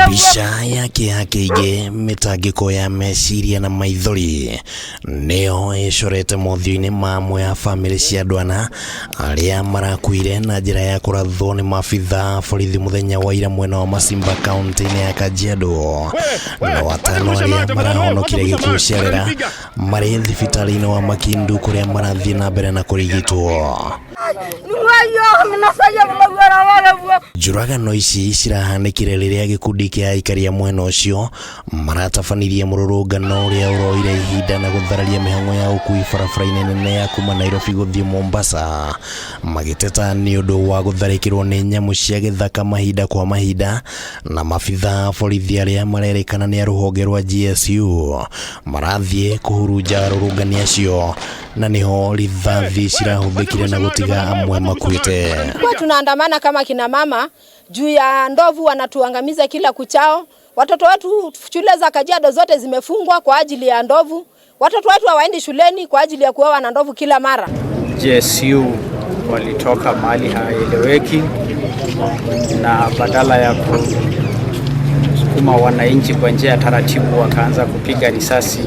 Mbica ya kĩeha kĩingĩ, mĩtangĩko ya meciria na maithori nĩyo ĩcorete mothiũ-inĩ ma amwe a bamĩrĩ cia andũ ana arĩa marakuire na njĩra ya kũrathwo nĩ maabitha a borithi mũthenya wa ira mwena wa Masimba kaunti-inĩ ya Kajiado. No atano arĩa marahonokire gĩkuũ ciarera marĩ thibitarĩ-inĩ wa Makindu kũrĩa marathiĩ na mbere na kũrigitwo. Njũragano ici cirahanĩkire rĩrĩa gĩkundi kĩa aikari a mwena ũcio maratabanirie mũrũrũngano ũrĩa ũroire ihinda na gũthararia mĩhang'o ya ũkui barabara-inĩ nene ya kuma Nairobi gũthiĩ Mombasa, magĩteta nĩ ũndũ wa gũtharĩkĩrwo nĩ nyamũ cia gĩthaka mahinda kwa mahinda na mabitha a borithi arĩa marerĩkana nĩ a rũhonge rwa GSU marathiĩ kũhurunja arũrũngani acio na nĩho rithathi cirahũthĩkire na gũtiga amwe makuĩte. Kwa tunaandamana kama kina mama juu ya ndovu wanatuangamiza kila kuchao. Watoto wetu shule za Kajiado zote zimefungwa kwa ajili ya ndovu. Watoto wetu hawaendi shuleni kwa ajili ya kuuawa na ndovu kila mara. GSU walitoka mahali haeleweki, na badala ya kusukuma wananchi kwa njia ya taratibu, wakaanza kupiga risasi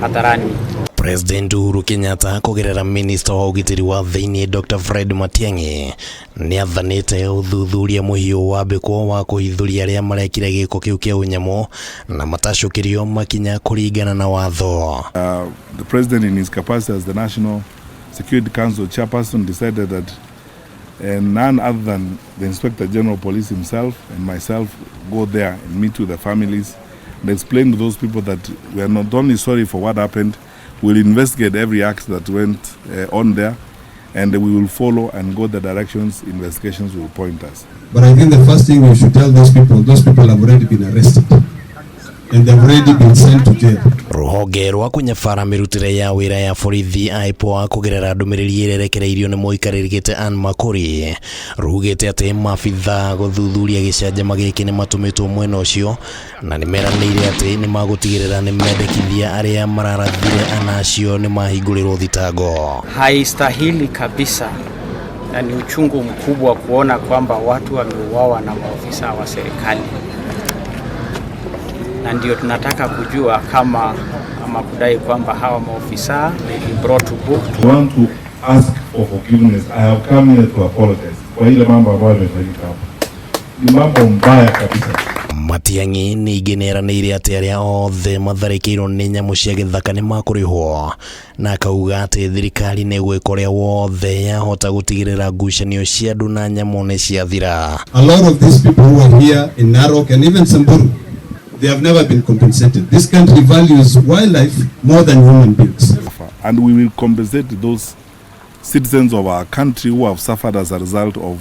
hadharani. President Uhuru Kenyatta kũgerera minista wa ũgitĩri wa thĩinĩ Dr. Fred Matiang'i nĩ athanĩte ũthuthuria mũhiũ wambĩkwo wa kũhithũria arĩa marekire gĩko kĩu kĩa ũnyamũ na matacũkĩrio makinya kũringana na watho. The president, in his capacity as the National Security Council chairperson, decided that none other than the Inspector General of Police himself and myself go there and meet with the families and explain to those people that we are not only sorry for what happened, we'll investigate every act that went on there, and we will follow and go the directions investigations will point us. But I think the first thing we should tell those people have already been arrested and they've already been sent to jail. Rũhonge rwa kũnyabara mĩrutĩre ya wĩra ya borithi IPOA kũgerera ndũmĩrĩri ĩrĩa ĩrekereirio nĩ mũikarĩri gĩtĩ Ann Makũri rugĩte atĩ maabitha gũthuthuria gĩcanjama gĩkĩ nĩ matũmĩtwo mwena ũcio na nĩ meranĩire atĩ nĩ magũtigĩrĩra nĩ mendekithia arĩa mararathire ana acio nĩ mahingũrĩrwo thitango. Haistahili kabisa, na ni uchungu mkubwa kuona kwamba watu wameuawa na maofisa wa serikali, na ndio tunataka kujua kama ama kudai kwamba hawa maofisa they be brought to book. I want to ask for forgiveness. I have come here to apologize kwa ile mambo ambayo yamefanyika hapa. Ni mambo mbaya kabisa. Matiang'i ningĩ nĩeranĩire atĩ arĩa othe matharĩkĩirwo nĩ nyamũ cia gĩthaka nĩ makũrĩhwo na akauga atĩ thirikari nĩ ĩgwĩka ũrĩa wothe yahota gũtigĩrĩra ngucanio cia andũ na nyamũ nĩ ciathira. A lot of these people who are here in Narok and even Samburu, they have never been compensated. This country values wildlife more than human beings. And we will compensate those citizens of our country who have suffered as a result of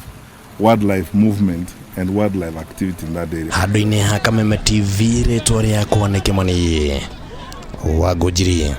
wildlife movement and wildlife activity in that area. Handũ-inĩ ha Kameme TV, rĩtwa rĩakwa nĩ Kĩmani Wangũnjiri.